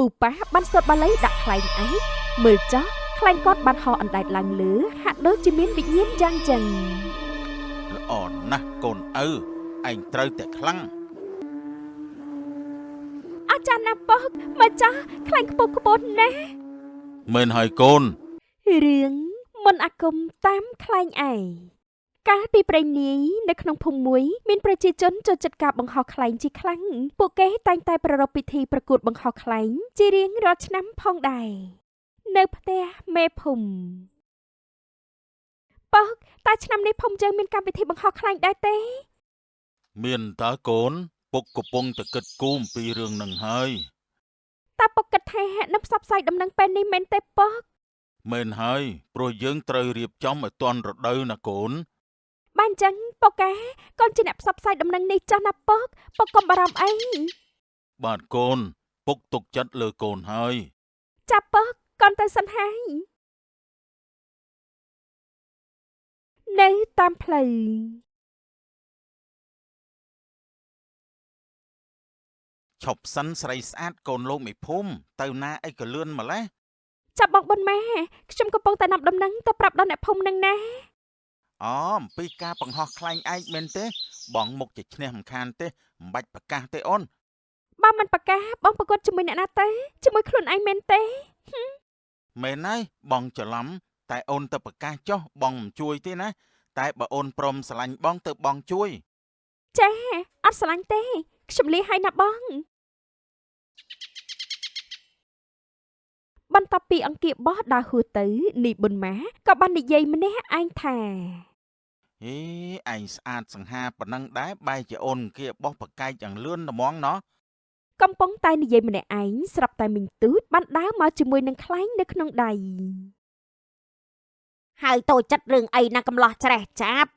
ពូប៉ាបានសូត្របាលីដាក់ខ្លែងឯកមើលចោះខ្លែងគាត់បានហោះអណ្ដែតឡើងលើហាក់ដូចជាមានវិញ្ញាណយ៉ាងចឹង ល្អណាស់កូនឪឯងត្រូវតែខ្លាំង អាចារ្យណាប៉ុកមើលចោះខ្លែងខ្ពស់ខ្ពស់ណាស់ មែនហើយកូន រឿងមន្តអាគមតាមខ្លែងឯងកាលពីព្រេងនាយនៅក្នុងភូមិមួយមានប្រជាជនចូលចិត្តការបង្ហោះខ្លែងជាខ្លាំងពួកគេតែងតែប្រារព្ធពិធីប្រកួតបង្ហោះខ្លែងជារៀងរាល់ឆ្នាំផងដែរនៅផ្ទះមេភូមិប៉ុកតើឆ្នាំនេះភូមិយើងមានកម្មវិធីបង្ហោះខ្លែងដែរទេ មានតើកូន ពុកកំពុងតែគិតគូរអំពីរឿងនឹងហើយ តើពុកគិតថានឹងផ្សព្វផ្សាយដំណឹងពេលនេះមែនទេប៉ុក មែនហើយព្រោះយើងត្រូវរៀបចំឲ្យទាន់រដូវណាកូន បានចឹងប៉ុកកាកូនជាអ្នកផ្សព្វផ្សាយដំណឹងនេះចាស់ណាប៉ុកប៉ុកកុំបារម្ភអី បាទកូន ពុកទុកចិត្តលើកូនហើយ ចាប់ប៉ុកកូនទៅសិនហើយនៅតាមផ្លូវ ឈប់សិនស្រីស្អាតកូនលោកមេភូមិទៅណាអីក៏លឿនម្លេះ ចាប់បងប៊ុនម៉ាខ្ញុំកំពុងតែនាំដំណឹងទៅប្រាប់ដល់អ្នកភូមិនឹងណា អូអំពីការបង្ហោះខ្លែងឯកមែនទេ បងមុខជាឈ្នះមិនខានទេមិនបាច់ប្រកាសទេអូន បើមិនប្រកាសបងប្រកួតជាមួយអ្នកណាទៅជាមួយខ្លួនឯងមែនទេ មែនហើយបងច្រឡំតែអូនទៅប្រកាសចុះបងមិនជួយទេណាតែបើអូនព្រមស្រឡាញ់បងទៅបងជួយ ចាអត់ស្រឡាញ់ទេខ្ញុំលាឲ្យណាបងបន្ទាប់ពីអង្គាបោះដើរហួសទៅនីប៊ុនម៉ាក៏បាននិយាយម្នាក់ឯងថា ហេឯងស្អាតសង្ហាប៉ុណ្ណឹងដែរបែរជាអូនគេបោះប្រកែកយ៉ាងលឿនត្មងណោះ កំពុងតែនិយាយម្នាក់ឯងស្រាប់តែមីងទូចបានដើរមកជាមួយនឹងខ្លែងនៅក្នុងដៃ ហើយតូចចិត្តរឿងអីណាកំឡោះច្រេះចាប់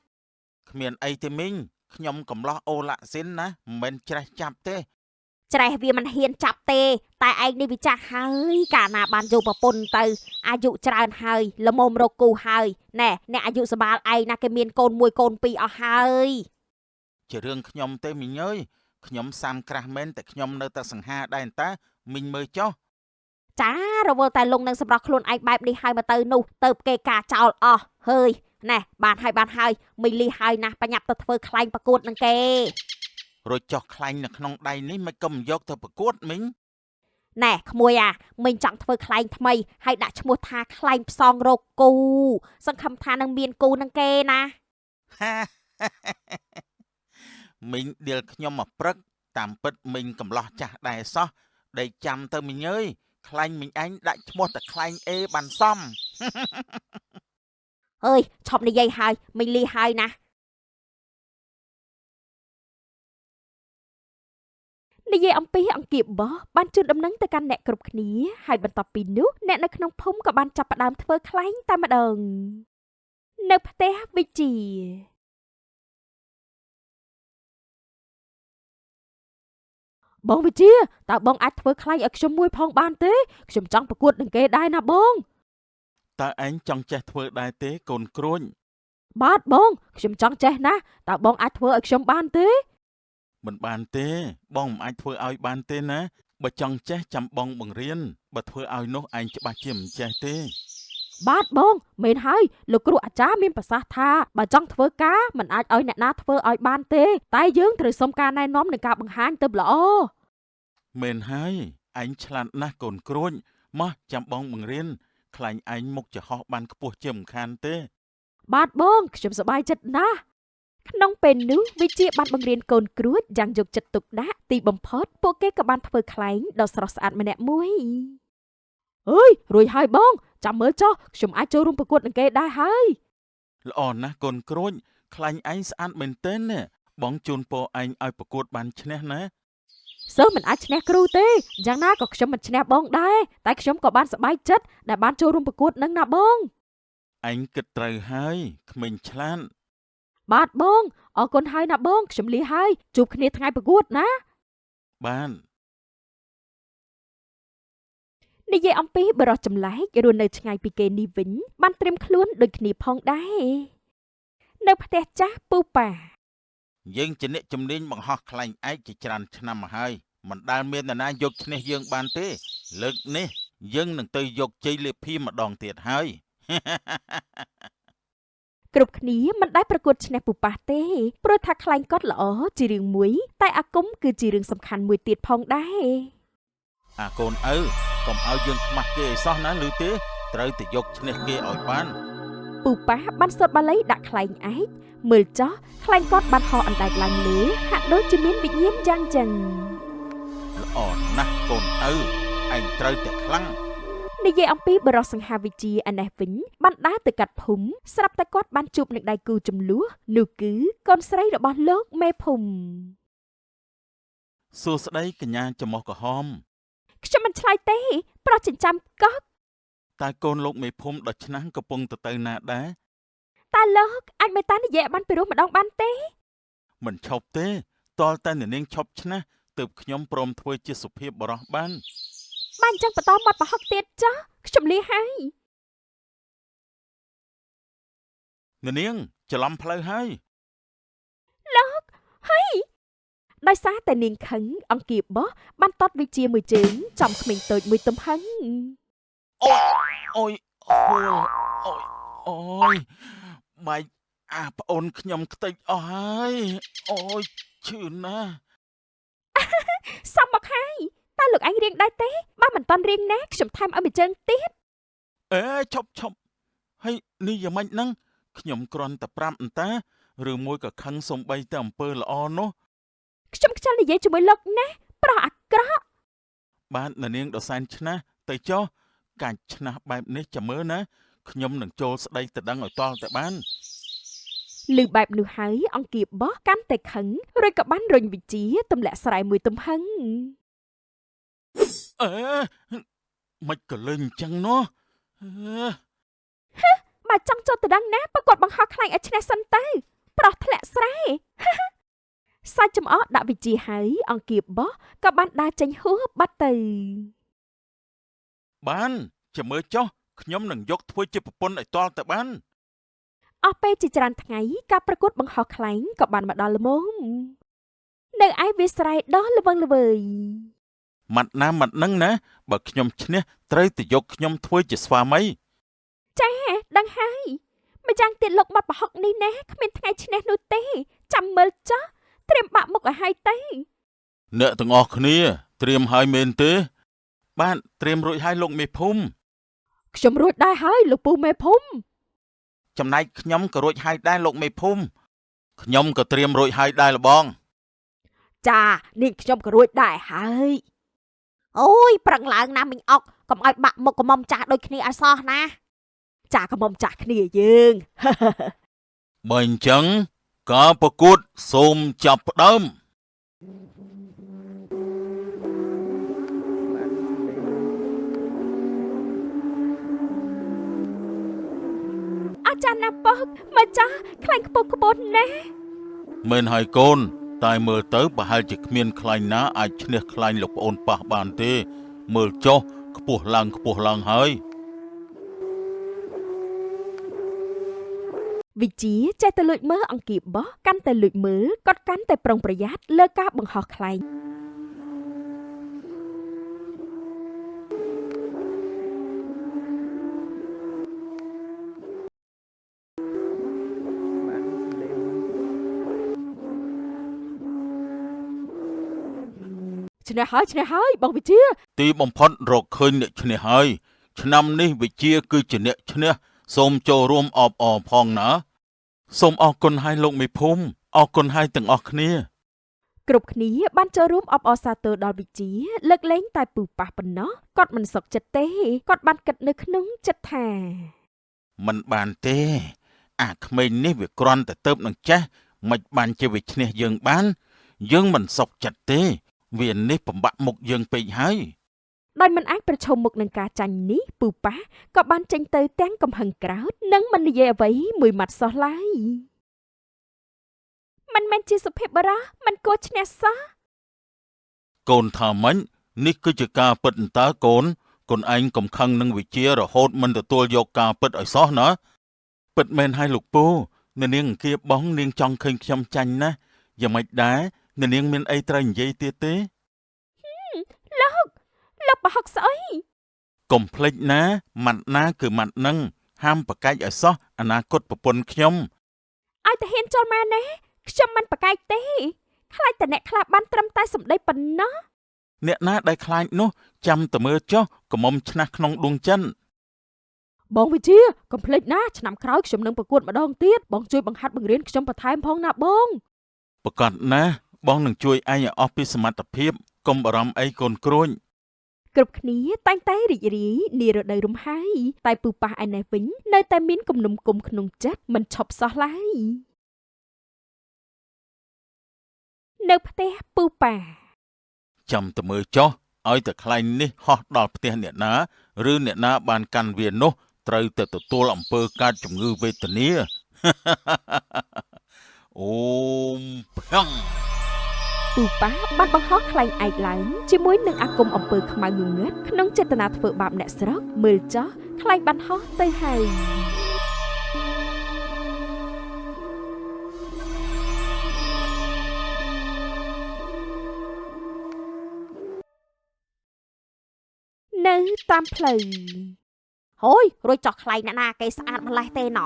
គ្មានអីទេមីងខ្ញុំកំឡោះអូឡាក់ស៊ីនណាមិនមែនច្រេះចាប់ទេ ច្រេះវាមិនហ៊ានចាប់ទេ តែឯងនេះវាចាស់ហើយកាលណាបានយកប្រពន្ធទៅអាយុច្រើនហើយល្មមរកគូហើយណែអ្នកអាយុសបាលឯងណាគេមានកូនមួយកូនពីរអស់ហើយ ជារឿងខ្ញុំទេមីងអើយខ្ញុំសាំក្រាស់មែនតែខ្ញុំនៅតែសង្ហាដែរតើមីងមើលចុះ ចារវល់តែលងនឹងសម្រស់ខ្លួនឯងបែបនេះហើយមកទៅនោះទៅគេការចោលអស់ហើយណែបានហើយបានហើយមីលីហើយណាស់បញ្ញាប់ទៅធ្វើខ្លែងប្រកួតនឹងគេ រួចចុះខ្លាញ់នៅក្នុងដៃនេះមិនក៏មិនយកទៅប្រកួតមីង ណែក្មួយអាមីងចង់ធ្វើខ្លែងថ្មីហើយដាក់ឈ្មោះថាខ្លែងផ្សងរកគូសង្ឃឹមថានឹងមានគូនឹងគេណា ហា មីងដៀលខ្ញុំមកព្រឹកតាមពិតមីងកំឡោះចាស់ដែរសោះដេកចាំទៅមីងអើយខ្លាញ់មីងឯងដាក់ឈ្មោះតែខ្លាញ់អេបានសម អើយឈប់និយាយហើយមីងលីហើយណា និយាយអំពីអង្គាបោះបានជូនដំណឹងទៅកាន់អ្នកគ្រប់គ្នាហើយបន្ទាប់ពីនោះអ្នកនៅក្នុងភូមិក៏បានចាប់ផ្ដើមធ្វើខ្លែងតែម្ដងនៅផ្ទះវិជាបងវិជាតើបងអាចធ្វើខ្លែងឲ្យខ្ញុំមួយផងបានទេខ្ញុំចង់ប្រកួតនឹងគេដែរណាបង តើឯងចង់ចេះធ្វើដែរទេកូនក្រួញ បាទបងខ្ញុំចង់ចេះណាស់តើបងអាចធ្វើឲ្យខ្ញុំបានទេ មិនបានទេ បងមិនអាចធ្វើឲ្យបានទេណាបើចង់ចេះចាំបងបង្រៀនបើធ្វើឲ្យនោះឯងច្បាស់ជាមិនចេះទេ បាទបងមែនហើយលោកគ្រូអាចារ្យមានប្រសាសន៍ថាបើចង់ធ្វើការមិនអាចឲ្យអ្នកណាធ្វើឲ្យបានទេតែយើងត្រូវសុំការណែនាំនិងការបង្ហាញទៅល្អ មែនហើយឯងឆ្លាតណាស់កូនក្រួញមកចាំបងបង្រៀនខ្លាញ់ឯងមុខចំហោះបានខ្ពស់ជាមិនខានទេ បាទបងខ្ញុំសប្បាយចិត្តណាស់ក្នុងពេលនោះវិជាបានបង្រៀនកូនគ្រួចយ៉ាងយកចិត្តទុកដាក់ទីបំផុតពួកគេក៏បានធ្វើខ្លែងដ៏ស្រស់ស្អាតម្នាក់មួយអើយរួចហើយបងចាំមើលចុះខ្ញុំអាចចូលរួមប្រកួតនឹងគេដែរហើយ ល្អណាស់កូនក្រួញខ្លាញ់ឯងស្អាតមែនទែនណាបងជូនពរឯងឲ្យប្រកួតបានឈ្នះណា សិស្សមិនអាចឈ្នះគ្រូទេយ៉ាងណាក៏ខ្ញុំមិនឈ្នះបងដែរតែខ្ញុំក៏បានសប្បាយចិត្តដែលបានចូលរួមប្រកួតនឹងណាបង ឯងគិតត្រូវហើយក្មេងឆ្លាត បាទបងអរគុណហើយណាបងខ្ញុំលាហើយជួបគ្នាថ្ងៃប្រកួតណា បាន និយាយអំពីបរិសចម្លែករស់នៅឆ្ងាយពីគេនេះវិញបានត្រៀមខ្លួនដូចគ្នាផងដែរនៅផ្ទះចាស់ពូប៉ា យើងជាអ្នកជំនាញបង្ហោះខ្លែងឯកជាច្រើនឆ្នាំមកហើយ មិនដែលមាននរណាយកឈ្នះយើងបានទេ លើកនេះយើងនឹងទៅយកជ័យលាភីម្ដងទៀតហើយ គ្រប់គ្នាមិនដែលប្រកួតឈ្នះពូប៉ះទេព្រោះថាខ្លែងគាត់ល្អជារឿងមួយតែអាគមគឺជារឿងសំខាន់មួយទៀតផងដែរ អាកូនឪកុំឲ្យយើងខ្មាស់គេឲ្យសោះណាឬទេត្រូវតែយកឈ្នះគេឲ្យបាន ពូប៉ះបានសូត្របាលីដាក់ខ្លែងឯកមើលចោះខ្លែងគាត់បានហោះអណ្ដែតឡើងលើហាក់ដូចជាមានវិញ្ញាណយ៉ាងចឹង ល្អណាស់កូនឪឯងត្រូវតែខ្លាំង និយាយអំពីបរិសង្ហាវិជាឯនេះវិញបានដើរទៅកាត់ភូមិស្រាប់តែគាត់បានជួបនឹងដៃគូចំនួននោះគឺកូនស្រីរបស់លោកមេភូមិ សួស្តីកញ្ញាចំោះក្រហម ខ្ញុំមិនឆ្លើយទេប្រុសចិញ្ចាំកុក តើកូនលោកមេភូមិដ៏ឆ្នះកំពុងទៅទៅណាដែរ តើលោកអាចមេត្តានិយាយឲ្យបានពីរោះម្ដងបានទេ មិនឈប់ទេទាល់តែអ្នកនាងឈប់ឆ្នះទើបខ្ញុំព្រមធ្វើជាសុភាពបរោះបាន បានអញ្ចឹងបន្តមាត់ប្រហុកទៀតចុះខ្ញុំលាហើយ អ្នកនាងច្រឡំផ្លូវហើយ លោកហើយដោយសារតែនាងខឹងអង្គាបោះបានតតវិជាមួយជើងចំក្មេងតូចមួយទំហឹង អូយអូយហួលអូយអូយបែកអាប្អូនខ្ញុំខ្ទេចអស់ហើយអូយឈឺណាស់ សំមកហើយតើលោកឯងរៀងដែរទេបើមិនតន់រៀងណាខ្ញុំថែមឲ្យមួយជើងទៀត អេឈប់ឈប់ហើយនេះយ៉ាងម៉េចហ្នឹងខ្ញុំគ្រាន់តែប្រាប់អន្តាឬមួយក៏ខឹងសំបីតែអំពើល្អនោះ ខ្ញុំខ្ជិលនិយាយជាមួយលោកណាស់ប្រុសអាក្រក់ បាទអ្នកនាងដ៏សែនឆ្នះទៅចុះកាច់ឆ្នះបែបនេះចាំមើលណាខ្ញុំនឹងចូលស្ដីទៅដឹងឲ្យតល់តែបាន ឮបែបនោះហើយអង្គាបោះកាន់តែខឹងរួចក៏បានរុញវិជាទម្លាក់ស្រែមួយទំហឹង អេមិនក៏លេងអញ្ចឹងនោះអេ បើចង់ចូលទៅដឹងណាប្រកួតបង្ហោះខ្លែងឲ្យឈ្នះសិនទៅប្រុសធ្លាក់ស្រែ សាច់ចំអកដាក់វិជាហើយអង្គាបោះក៏បានដើរចេញហួសបាត់ទៅ បានចាំមើលចុះខ្ញុំនឹងយកធ្វើជាប្រពន្ធឲ្យតល់តែបាន អស់ពេលជាច្រើនថ្ងៃការប្រកួតបង្ហោះខ្លែងក៏បានមកដល់ល្មមនៅឯវាលស្រែដ៏ល្វឹងល្វើយ ម៉ាត់ណាម៉ាត់នឹងណាបើខ្ញុំឈ្នះត្រូវតែយកខ្ញុំធ្វើជាស្វាមី ចាដឹងហើយម្យ៉ាងទៀតលោកមាត់ប្រហុកនេះណាគ្មានថ្ងៃឈ្នះនោះទេចាំមើលចុះត្រៀមបាក់មុខឲ្យហើយទៅ អ្នកទាំងអស់គ្នាត្រៀមហើយមែនទេ បាទត្រៀមរួចហើយលោកមេភូមិ ខ្ញុំរួចដែរហើយលោកពូមេភូមិ ចំណែកខ្ញុំក៏រួចហើយដែរលោកមេភូមិខ្ញុំក៏ត្រៀមរួចហើយដែរលបង ចានាងខ្ញុំក៏រួចដែរហើយអូយប្រឹងឡើងណាមីងអុកកុំឲ្យបាក់មុខកុំមុំចាស់ដូចគ្នាឲ្យសោះណា ចាកុំមុំចាស់គ្នាយើង បើអញ្ចឹងការប្រកួតសូមចាប់ផ្ដើម អាចារ្យណាប៉ុកមកចាស់ខ្លាញ់ខ្ពស់ខ្ពស់ណាស់ មែនហើយកូន តែមើលទៅប្រហែលជាគ្មានខ្លាញ់ណាអាចឈ្នះខ្លាញ់លោកប្អូនប៉ះបានទេ មើលចុះខ្ពស់ឡើងខ្ពស់ឡើងហើយ វិជាចេះតែលួចមើលអង្គាបោះកាន់តែលួចមើលគាត់កាន់តែប្រុងប្រយ័ត្នលើការបង្ហោះខ្លែងឈ្នះហើយឈ្នះហើយបងវិជា ទីបំផុតរកឃើញអ្នកឈ្នះហើយឆ្នាំនេះវិជាគឺជាអ្នកឈ្នះសូមចូលរួមអបអរផងណាសូមអរគុណហើយលោកមេភូមិអរគុណហើយទាំងអស់គ្នា គ្រប់គ្នាបានចូលរួមអបអរសាទរដល់វិជាលើកលែងតែពូប៉ះប៉ុណ្ណោះគាត់មិនសុខចិត្តទេគាត់បានគិតនៅក្នុងចិត្តថា មិនបានទេ អាក្មេងនេះវាគ្រាន់តែទៅនឹងចេះមិនបានជាវាឈ្នះយើងបាន យើងមិនសុខចិត្តទេ វានេះបំបាក់មុខយើងពេកហើយ ដោយមិនអាចប្រឈមមុខនឹងការចាញ់នេះពូប៉ះក៏បានចេញទៅទាំងកំហឹងក្រោធនិងមិននិយាយអ្វីមួយម៉ាត់សោះឡើយមិនមែនជាសុភាពបុរសមិនគួរឈ្នះសោះ កូនថាម៉េចនេះគឺជាការពិតអន្តើកូនកូនឯងកំខឹងនឹងវិជារហូតមិនទទួលយកការពិតឲ្យសោះណាពិតមែនហើយលោកពូអ្នកនាងអង្គាបងនាងចង់ឃើញខ្ញុំចាញ់ណាស់យ៉ាងម៉េចដែរអ្នកនាងមានអីត្រូវនិយាយទៀតទេ លោកប្រហុកស្អុយ កុំភ្លេចណាម៉ាត់ណាគឺម៉ាត់នឹងហាមប្រកែកឲ្យសោះអនាគតប្រពន្ធខ្ញុំ ឲ្យតែហ៊ានចូលមកណាខ្ញុំមិនប្រកែកទេខ្លាចតែអ្នកខ្លះបានត្រឹមតែសម្ដីប៉ុណ្ណោះ អ្នកណាដែលខ្លាចនោះចាំតែមើលចុះកុំមុំឆ្នះក្នុងដួងចិន បងវិជាកុំភ្លេចណាឆ្នាំក្រោយខ្ញុំនឹងប្រកួតម្ដងទៀតបងជួយបង្ហាត់បង្រៀនខ្ញុំបន្ថែមផងណាបង ប្រកាសណាស់បងនឹងជួយឯងឲ្យអស់ពីសមត្ថភាពកុំបារម្ភអីកូនក្រួញ គ្រប់គ្នាតែងតែរីករាយនារដូវរំហើយតែពូប៉ះឯនេះវិញនៅតែមានគំនុំគុំក្នុងចិត្តមិនឈប់សោះឡើយនៅផ្ទះពូប៉ា ចាំតែមើលចុះឲ្យតែខ្លែងនេះហោះដល់ផ្ទះអ្នកណាឬអ្នកណាបានកាន់វានោះត្រូវតែទទួលអំពើកើតជំងឺវេទនា អូមភឹង ពូប៉ាបានបង្ហោះខ្លែងឯកឡើងជាមួយនឹងអាគមអំពើខ្មៅងងឹតក្នុងចេតនាធ្វើបាបអ្នកស្រុកមើលចោះខ្លែងបានហោះទៅហើយនៅតាមផ្លូវ ហូយរួចចោះខ្លែងអ្នកណាគេស្អាតម្លេះទេណ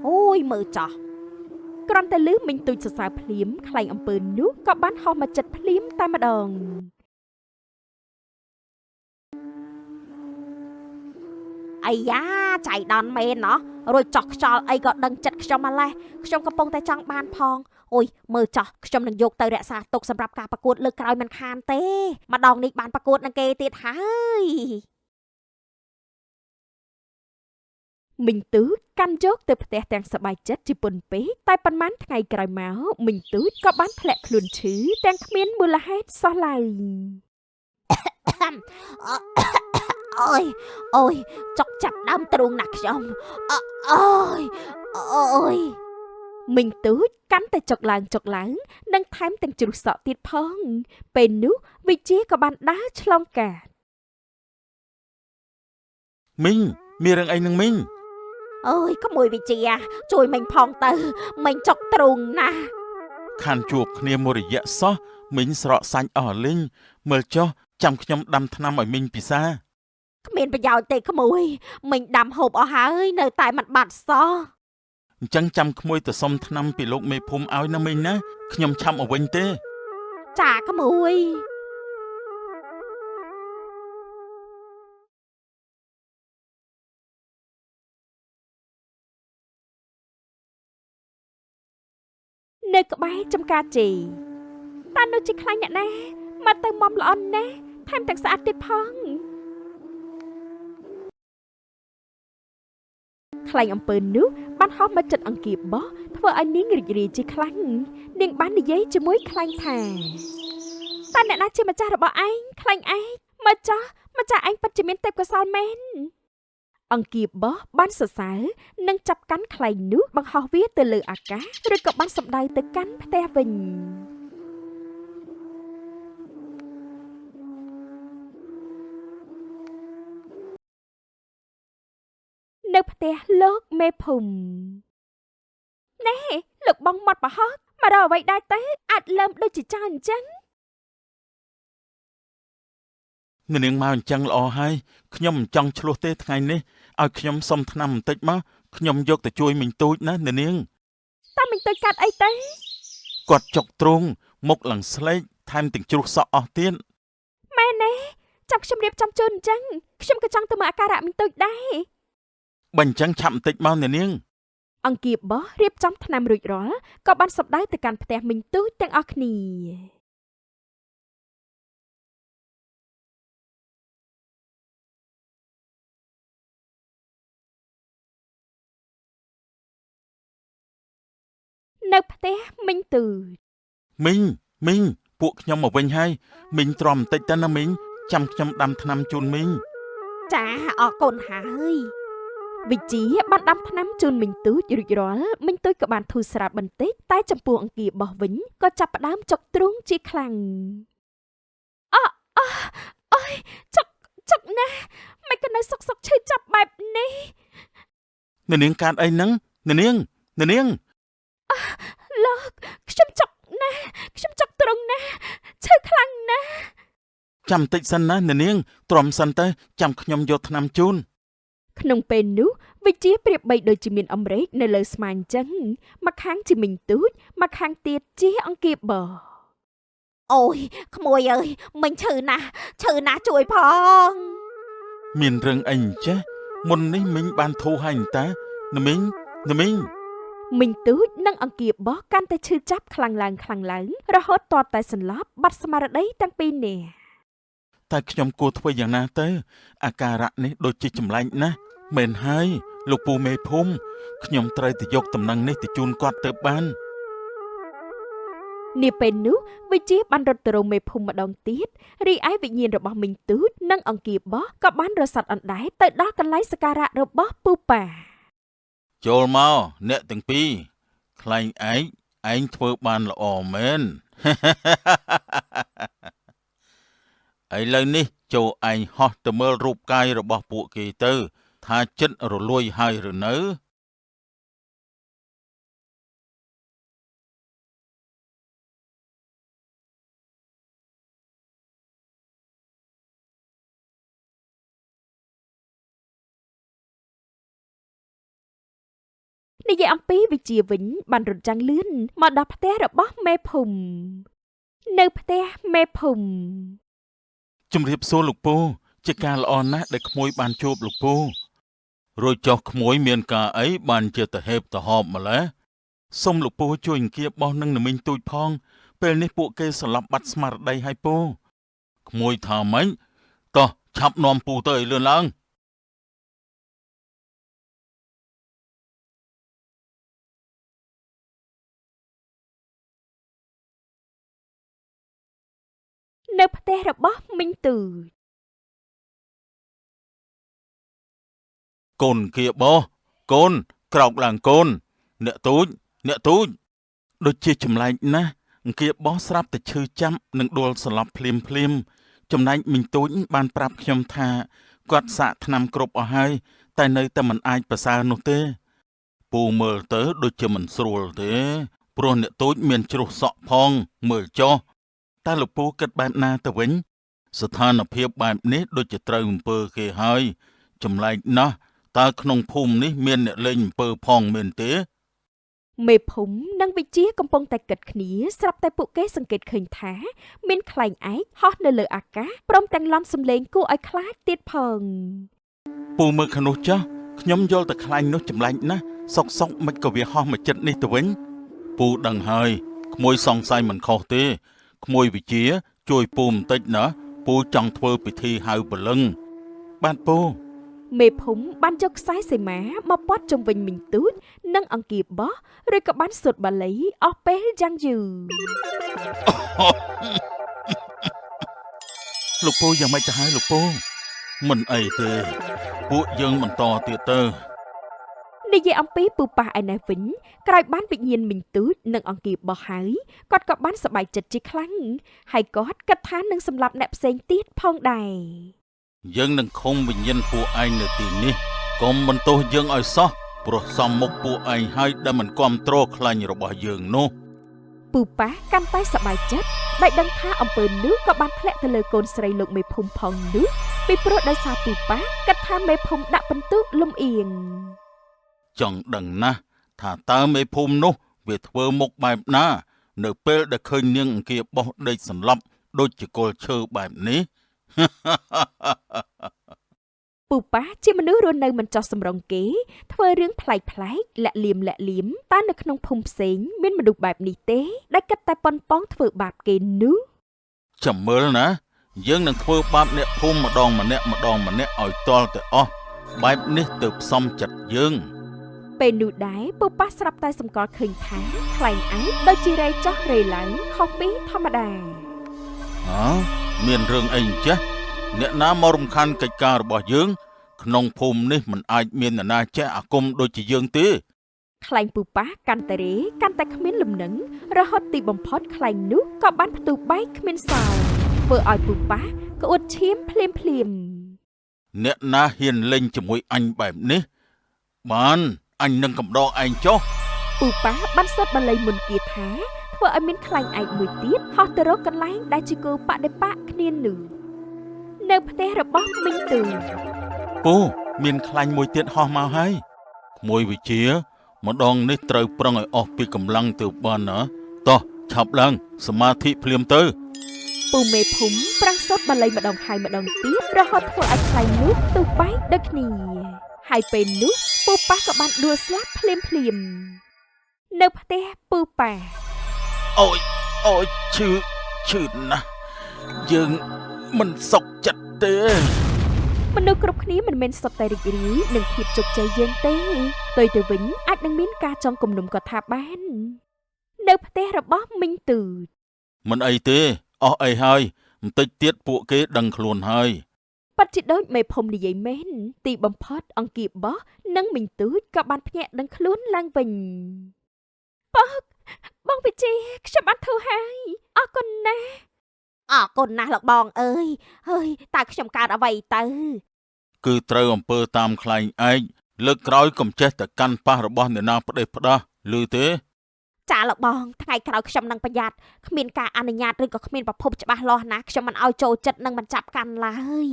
អូយមើលចោះ គ្រាន់តែលឺមីងទូចសរសើរភ្លាមខ្លែងអំពើនោះក៏បានហោះមកចិត្តភ្លាមតែម្ដង អាយ៉ាចៃដន្យមែនណោះរួចចោះខ្យល់អីក៏ដឹងចិត្តខ្ញុំម្លេះខ្ញុំកំពុងតែចង់បានផងអូយមើលចោះខ្ញុំនឹងយកទៅរក្សាទុកសម្រាប់ការប្រកួតលើកក្រោយមិនខានទេម្ដងនេះបានប្រកួតនឹងគេទៀតហើយ មីងទូចកាន់យកទៅផ្ទះទាំងសប្បាយចិត្តជាពន់ពេកតែប៉ុន្មានថ្ងៃក្រោយមកមីងទូចក៏បានធ្លាក់ខ្លួនឈឺទាំងគ្មានមូលហេតុសោះឡើយ អូយអូយចុកចាប់ដើមទ្រូងណាស់ខ្ញុំអូយអូយ មីងទូចកាន់តែចុកឡើងចុកឡើងនិងថែមទាំងជ្រុះសក់ទៀតផងពេលនោះវិជាក៏បានដើរឆ្លងកាត់ មីងមានរឿងអីនឹងមីង អើយក្មួយវិជាជួយមិញផងទៅមិញចុកទ្រូងណាស់ ខានជួបគ្នាមួយរយៈសោះមីងស្រកសាច់អស់លីងមើលចុះចាំខ្ញុំដាំថ្នាំឲ្យមីងពិសា គ្មានប្រយោជន៍ទេក្មួយមិញដាំហូបអស់ហើយនៅតែមិនបាត់សោះ អញ្ចឹងចាំក្មួយទៅសុំថ្នាំពីលោកមេភូមិឲ្យណាមីងណាខ្ញុំឆាប់មកវិញទេ ចាក្មួយ នៅក្បែរចំការជ័យតានោះជាខ្លាញ់អ្នកណាមកទៅមុំល្អណាស់ថែមទាំងស្អាតទៀតផងខ្លែងអំពើនោះបានហោះមកចិត្តអង្គាបោះធ្វើឲ្យនាងរីករាយជាខ្លាំងនាងបាននិយាយជាមួយខ្លែងថាតាអ្នកណាជាម្ចាស់របស់ឯងខ្លែងឯងមកចោះម្ចាស់ឯងពិតជាមានទេពកោសល្យមែនអង្គាបោះបានសរសើរនិងចាប់កាន់ខ្លែងនោះបង្ហោះវាទៅលើអាកាសឬក៏បានសម្ដៅទៅកាន់ផ្ទះវិញនៅផ្ទះលោកមេភូមិណែលោកបងមាត់ប្រហុកមករកអ្វីដែរទៅអាចលើមដូចជាចោលអញ្ចឹង អ្នកនាងមកអញ្ចឹងល្អហើយខ្ញុំមិនចង់ឆ្លោះទេថ្ងៃនេះឲ្យខ្ញុំសុំថ្នាំបន្តិចមកខ្ញុំយកទៅជួយមីងទូចណាអ្នកនាង តាមិញទៅកាត់អីទៅ គាត់ចុកទ្រូងមុខឡើងស្លេកថែមទាំងជ្រុះសក់អស់ទៀត មែនទេចាំខ្ញុំរៀបចំជូនអញ្ចឹងខ្ញុំក៏ចង់ទៅមើលអាការៈមិញទូចដែរ បើអញ្ចឹងឆាប់បន្តិចមកអ្នកនាង អង្គាបោះរៀបចំថ្នាំរួចរាល់ក៏បានសម្ដៅទៅកាន់ផ្ទះមិញទូចទាំងអស់គ្នានៅផ្ទះមិញទូច មីងមីងពួកខ្ញុំមកវិញហើយមីងទ្រាំបន្តិចទៅណាមីងចាំខ្ញុំដាំថ្នាំជូនមីង ចាអរគុណហើយ វិជាបានដាំថ្នាំជូនមិញទូចរួចរាល់មិញទូចក៏បានធូរស្រាលបន្តិចតែចំពោះអង្គាបោះវិញក៏ចាប់ផ្ដើមចុកទ្រូងជាខ្លាំងអអអូយចុកចុកណាស់មិនក៏នៅសុកសុកឈឺចាប់បែបនេះ អ្នកនាងកាត់អីហ្នឹងអ្នកនាងអ្នកនាង លោកខ្ញុំចុកណាស់ខ្ញុំចុកទ្រូងណាស់ឈឺខ្លាំងណាស់ ចាំតិចសិនណាអ្នកនាងទ្រាំសិនទៅចាំខ្ញុំយកថ្នាំជូន ក្នុងពេលនោះវិជាប្រៀបបីដូចជាមានអម្រែកនៅលើស្មាអញ្ចឹងម្ខាងជាមីងទូចម្ខាងទៀតជាអង្គាបោះ អូយក្មួយអើយមិញឈឺណាស់ឈឺណាស់ជួយផង មានរឿងអីអញ្ចេះមុននេះមីងបានធូរហើយអន្តាណាមីងណាមីង មីងទូចនិងអង្គាបោះកាន់តែឈឺចាប់ខ្លាំងឡើងខ្លាំងឡើងរហូតទាល់តែសន្លប់បាត់ស្មារតីទាំងពីរនាក់ តែខ្ញុំគួរធ្វើយ៉ាងណាទៅ អាការៈនេះដូចជាចម្លែកណាស់មែនហើយលោកពូមេភូមិខ្ញុំត្រូវទៅយកតំណែងនេះទៅជូនគាត់ទៅបាន នាពេលនោះវិជាបានរត់ទៅរកមេភូមិម្ដងទៀតរីឯវិញ្ញាណរបស់មីងទូចនិងអង្គាបោះក៏បានរសាត់អណ្ដែតទៅដល់កន្លែងសក្ការៈរបស់ពូប៉ា ចូលមកអ្នកទាំងពីរខ្លែងឯងឯងធ្វើបានល្អមែន ឥឡូវនេះចូលឯងហោះទៅមើលរូបកាយរបស់ពួកគេទៅ ថាចិត្តរលួយហើយឬនៅ និយាយអំពីវិជាវិញបានរត់ចាំងលឿនមកដល់ផ្ទះរបស់មេភូមិនៅផ្ទះមេភូមិ ជំរាបសួរលោកពូជាការល្អណាស់ដែលក្មួយបានជួបលោកពូរួចចុះក្មួយមានការអីបានជាទៅហេបទៅហបម្ល៉េះសូមលោកពូជួយអង្គាបោះនឹងនមីងទូចផង ពេលនេះពួកគេស្លាប់បាត់ស្មារតីហើយពូក្មួយថាម៉េចតោះឆាប់នាំពូទៅឲ្យលឿនឡើង នៅផ្ទះរបស់មីងទូច កូនគៀបោះកូនក្រោកឡើងកូន អ្នកទូចអ្នកទូចដូចជាចម្លែកណាស់អង្គាបោះស្រាប់តែឈឺចាំនិងដួលស្លាប់ភ្លាមភ្លាមចំណែកមីងទូចបានប្រាប់ខ្ញុំថាគាត់សាកថ្នាំគ្រប់អស់ហើយតែនៅតែមិនអាចប្រសើរនោះទេ ពូមើលទៅដូចជាមិនស្រួលទេ ព្រោះអ្នកទូចមានជ្រុះសក់ផង មើលចុះតើលោកពូគិតបែបណាទៅវិញ ស្ថានភាពបែបនេះដូចជាត្រូវអំពើគេហើយ ចម្លែកណាស់តើក្នុងភូមិនេះមានអ្នកលេងអំពើផងមែនទេ មេភូមិនិងវិជាកំពុងតែគិតគ្នាស្រាប់តែពួកគេសង្កេតឃើញថា មានខ្លែងឯកហោះនៅលើអាកាសព្រមទាំងឡំសំឡេងគួរឲ្យខ្លាចទៀតផង ពូមើលខាងនោះចាស់ខ្ញុំយល់តែខ្លាញ់នោះចម្លែកណាស់សុកសុកមិនក៏វាហោះមកចិត្តនេះទៅវិញពូដឹងហើយក្មួយសង្ស័យមិនខុសទេក្មួយវិជា ជួយពូបន្តិចណាពូចង់ធ្វើពិធីហៅព្រលឹងបាទពូ មេភូមិបានយកខ្សែសីមាមកព័ទ្ធជុំវិញមីងទូចនិងអង្គាបោះឬក៏បានសូត្របាលីអស់ពេលយ៉ាងយូរ លោកពូយ៉ាងម៉េចទៅហើយលោកពូមិនអីទេពួកយើងបន្តទៀតទៅ និយាយអំពីពូប៉ះឯនេះវិញក្រោយបានវិញ្ញាណមីងទូចនិងអង្គាបោះហើយគាត់ក៏បានសប្បាយចិត្តជាខ្លាំងហើយគាត់គិតថានឹងសម្លាប់អ្នកផ្សេងទៀតផងដែរ យើងនឹងឃុំវិញ្ញាណពួកឯងនៅទីនេះកុំបន្ទោសយើងឲ្យសោះព្រោះសំមុខពួកឯងហើយដែលមិនគាំទ្រខ្លាញ់របស់យើងនោះ ពូប៉ះកាន់តែសប្បាយចិត្តដោយដឹងថាអំពើនោះក៏បានធ្លាក់ទៅលើកូនស្រីលោកមេភូមិផងនោះពីព្រោះដោយសារពូប៉ះគិតថាមេភូមិដាក់ពិន្ទុលំអៀង ចង់ដឹងណាស់ថាតើមេភូមិនោះវាធ្វើមុខបែបណា នៅពេលដែលឃើញនាងអង្គាបោះដេកសន្លប់ដូចជាគល់ឈើបែបនេះ ពូប៉ាជាមនុស្សរស់នៅមិនចោះសម្រងគេធ្វើរឿងប្លែកប្លែកលាក់លៀមលាក់លៀមតើនៅក្នុងភូមិផ្សេងមានមនុស្សបែបនេះទេដែលគិតតែប៉ុនប៉ងធ្វើបាបគេនោះ ចាំមើលណា យើងនឹងធ្វើបាបអ្នកភូមិម្ដងម្នាក់ម្ដងម្នាក់ឲ្យទាល់តែអស់បែបនេះទៅផ្សំចិត្តយើង ពេលនោះដែរពូប៉ាស្រាប់តែសម្គាល់ឃើញថាខ្លែងឯកដូចជារែចោះរែឡើងខុសពីធម្មតា ហ៎មានរឿងអីអញ្ចេះអ្នកណាមករំខានកិច្ចការរបស់យើង ក្នុងភូមិនេះមិនអាចមានអ្នកណាចេះអាគមដូចជាយើងទេ ខ្លែងពូប៉ាកាន់តែរេកាន់តែគ្មានលំនឹងរហូតទីបំផុតខ្លែងនោះក៏បានផ្ទុះបែកគ្មានសល់ធ្វើឲ្យពូប៉ាក្អួតឈាមភ្លាមភ្លាមៗ អ្នកណាហ៊ានលេងជាមួយអញបែបនេះ បានអញនឹងកំដរឯងចុះ ពូប៉ាបានសូត្របាលីមុនគាថាធ្វើឲ្យមានខ្លែងឯកមួយទៀតហោះទៅរកកន្លែងដែលជាគោបដិបៈគ្នានោះ។ នៅផ្ទះរបស់មីងទូ ពូមានខ្លាញ់មួយទៀតហោះមកហើយក្មួយវិជា ម្ដងនេះត្រូវប្រឹងឲ្យអស់ពីកម្លាំងទៅបានណាតោះឆាប់ឡើង សមាធិភ្លាមទៅ ពូមេភូមិប្រឹងសូត្របាលីម្ដងហើយម្ដងទៀតរហូតធ្វើឲ្យខ្លែងនោះទុះបែកដូចគ្នាហើយពេលនោះពូប៉ាក៏បានដួលស្លាប់ភ្លាមភ្លាមៗនៅផ្ទះពូប៉ា អូយអូយឈឺឈឺណាស់យើងមិនសុខចិត្តទេ មនុស្សគ្រប់គ្នាមិនមែនសុទ្ធតែរីករាយនឹងភាពជោគជ័យយើងទេផ្ទុយទៅវិញអាចនឹងមានការចងគំនុំក៏ថាបាន នៅផ្ទះរបស់មីងទូច មិនអីទេអស់អីហើយបន្តិចទៀតពួកគេដឹងខ្លួនហើយ ពិតជាដូចមេភូមិនិយាយមែនទីបំផុតអង្គាបោះនិងមីងទូចក៏បានភ្ញាក់ដឹងខ្លួនឡើងវិញបងបងវិជាខ្ញុំបានធ្វើហើយអរគុណណាស់ អរគុណណាស់លោកបងអើយហើយតើខ្ញុំកើតអ្វីទៅ គឺត្រូវអំពើតាមខ្លែងឯងលើកក្រោយកុំចេះតែកាន់ប៉ះរបស់អ្នកណាផ្ដេសផ្ដាស់ឮទេ ចាលោកបងថ្ងៃក្រោយខ្ញុំនឹងប្រយ័ត្នគ្មានការអនុញ្ញាតឬក៏គ្មានប្រភពច្បាស់លាស់ណាខ្ញុំមិនឲ្យចូលចិត្តនិងមិនចាប់កាន់ឡើយ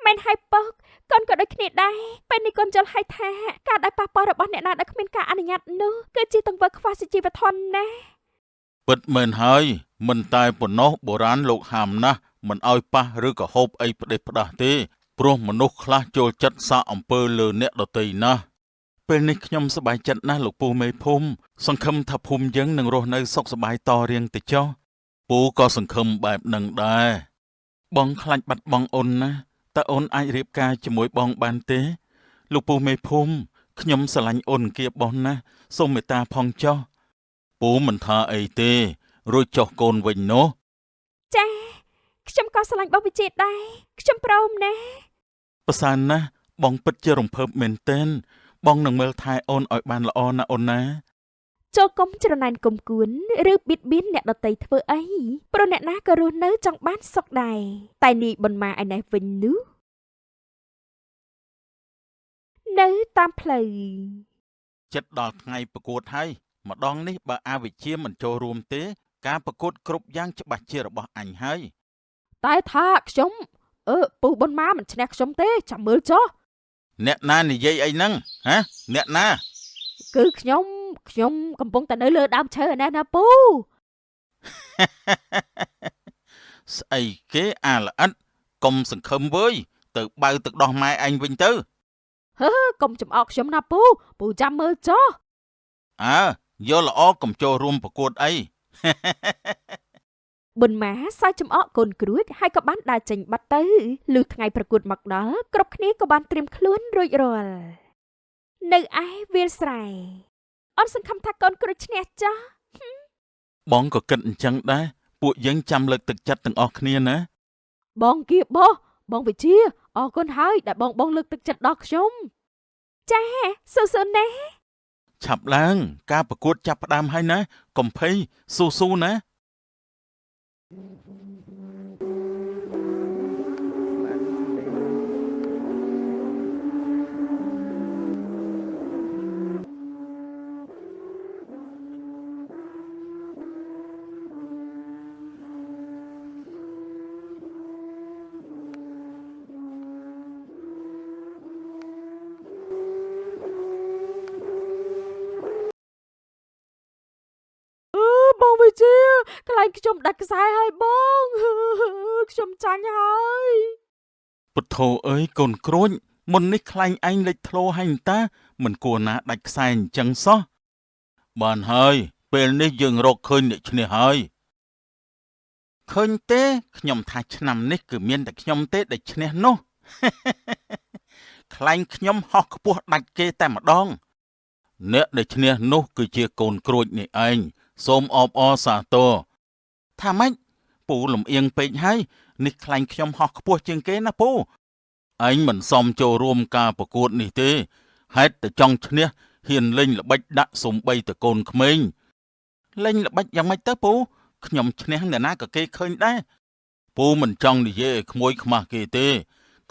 មែនហើយពកកូនក៏ដូចគ្នាដែរពេលនេះកូនយល់ហើយថាការដែលប៉ះពាល់របស់អ្នកណាដែលគ្មានការអនុញ្ញាតនោះគឺជាទង្វើខ្វះសុជីវធម៌ណាស់ ពិតមែនហើយមិនតែប៉ុណ្ណោះបុរាណលោកហាមណាស់មិនឲ្យប៉ះឬក៏ហូបអីផ្ដេសផ្ដាស់ទេព្រោះមនុស្សខ្លះចូលចិត្តសាកអំពើលើអ្នកដទៃណាស់ពេលនេះខ្ញុំសប្បាយចិត្តណាស់លោកពូមេភូមិសង្ឃឹមថាភូមិយើងនឹងរស់នៅសុខសប្បាយតរៀងទៅចុះពូក៏សង្ឃឹមបែបនឹងដែរបងខ្លាចបាត់បង់អូនណាស់តើអូនអាចរៀបការជាមួយបងបានទេ លោកពូមេភូមិខ្ញុំស្រឡាញ់អូនគៀបបោះណាស់សូមមេត្តាផងចុះពូមិនថាអីទេ រួចចុះកូនវិញនោះ ចាខ្ញុំក៏ស្រឡាញ់បងវិជាដែរខ្ញុំព្រមណាស់ ប្រសើរណាស់បងពិតជារំភើបមែនទែនបងនឹងមើលថែអូនឲ្យបានល្អណាស់អូនណា ចូលកុំច្រណែនគុំគួនឬបៀតបៀនអ្នកដតីធ្វើអីព្រោះអ្នកណាក៏រស់នៅចង់បានសុខដែរតែនាយប៊ុនម៉ាឯណេះវិញនោះនៅតាមផ្លូវ ចិត្តដល់ថ្ងៃប្រកួតហើយម្ដងនេះបើអវិជ្ជាមិនចូលរួមទេ ការប្រកួតគ្រប់យ៉ាងច្បាស់ជារបស់អញហើយ តែថាខ្ញុំអឺពូប៊ុនម៉ាមិនឈ្នះខ្ញុំទេចាំមើលចុះ អ្នកណានិយាយអីហ្នឹងហ៎អ្នកណា គឺខ្ញុំខ្ញុំកំពុងតែនៅលើដើមឈើឯណេះណាពូ ស្អីគេអាល្អិតកុំសង្ឃឹមវើយទៅបៅទឹកដោះម៉ែអញវិញទៅ កុំចំអកខ្ញុំណាពូពូចាំមើលចុះ អើយកល្អកុំចូលរួមប្រកួតអី ប៊ុនម៉ាសើចចំអកកូនគ្រួចហើយក៏បានដើរចេញបាត់ទៅលុះថ្ងៃប្រកួតមកដល់គ្រប់គ្នាក៏បានត្រៀមខ្លួនរួចរាល់នៅឯវាលស្រែអូនសង្ឃឹមថាកូនគ្រួចឈ្នះចុះ បងក៏គិតអញ្ចឹងដែរពួកយើងចាំលើកទឹកចិត្តទាំងអស់គ្នាណា បងគៀបោះបងវិជាអរគុណហើយដែលបងបងលើកទឹកចិត្តដល់ខ្ញុំចាស៊ូស៊ូណាស់ ឆាប់ឡើង ការប្រកួតចាប់ផ្ដើមហើយណាកុំភ័យស៊ូស៊ូណា បងវិជាកន្លែងខ្ញុំដាច់ខ្សែហើយបង ខ្ញុំចាញ់ហើយ ពុទ្ធោអើយកូនក្រួញមុននេះខ្លែងឯងលេចធ្លោហើយតា មិនគួរណាដាច់ខ្សែអញ្ចឹងសោះបានហើយ ពេលនេះយើងរកឃើញអ្នកឈ្នះហើយឃើញទេខ្ញុំថាឆ្នាំនេះគឺមានតែខ្ញុំទេដែលឈ្នះនោះ ខ្លែងខ្ញុំហោះខ្ពស់ដាច់គេតែម្ដង អ្នកដែលឈ្នះនោះគឺជាកូនក្រួចនេះឯងសូមអបអរសាទរថាម៉េចពូលំអៀងពេកហើយនេះខ្លែងខ្ញុំហោះខ្ពស់ជាងគេណាពូឯងមិនសមចូលរួមការប្រកួតនេះទេហេតុតែចង់ឈ្នះហ៊ានលេងល្បិចដាក់សំបីតកូនក្មេងលេងល្បិចយ៉ាងម៉េចទៅពូខ្ញុំឈ្នះអ្នកណាក៏គេឃើញដែរពូមិនចង់និយាយឲ្យក្មួយខ្មាស់គេទេ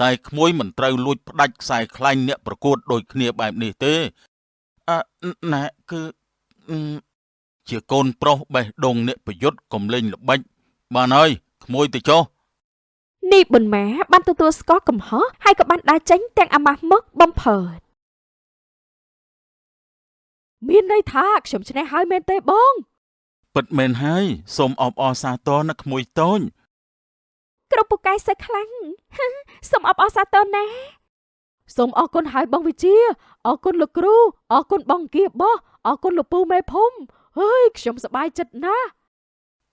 តែក្មួយមិនត្រូវលួចផ្ដាច់ខ្សែខ្លាញ់អ្នកប្រកួតដូចគ្នាបែបនេះទេអឺណែគឺអឺជាកូនប្រុសបេះដូងអ្នកប្រយុទ្ធកុំលេងល្បិចបានហើយក្មួយទៅចុះ នេះប៊ុនម៉ាបានទទួលស្គាល់កំហុសហើយក៏បានដើរចេញទាំងអាម៉ាស់មុខបំផុតមានន័យថាខ្ញុំឈ្នះហើយមែនទេបង ពិតមែនហើយសូមអបអរសាទរណាក្មួយតូច គ្រប់ពូកែសើខ្លាំង សូមអបអរសាទរណាសូមអរគុណហើយបងវិជាអរគុណលោកគ្រូអរគុណបងគៀបោះអរគុណលោកពូមេភូមិហើយខ្ញុំសប្បាយចិត្តណាស់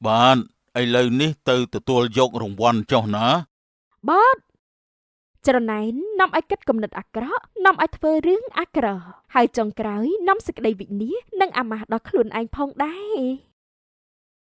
បាទឥឡូវនេះទៅទទួលយករង្វាន់ចុះណា បាទច្រណែននាំឲ្យគិតគំនិតអាក្រក់នាំឲ្យធ្វើរឿងអាក្រក់ហើយចុងក្រោយនាំសេចក្តីវិនាសនិងអាម៉ាស់ដល់ខ្លួនឯងផងដែរ។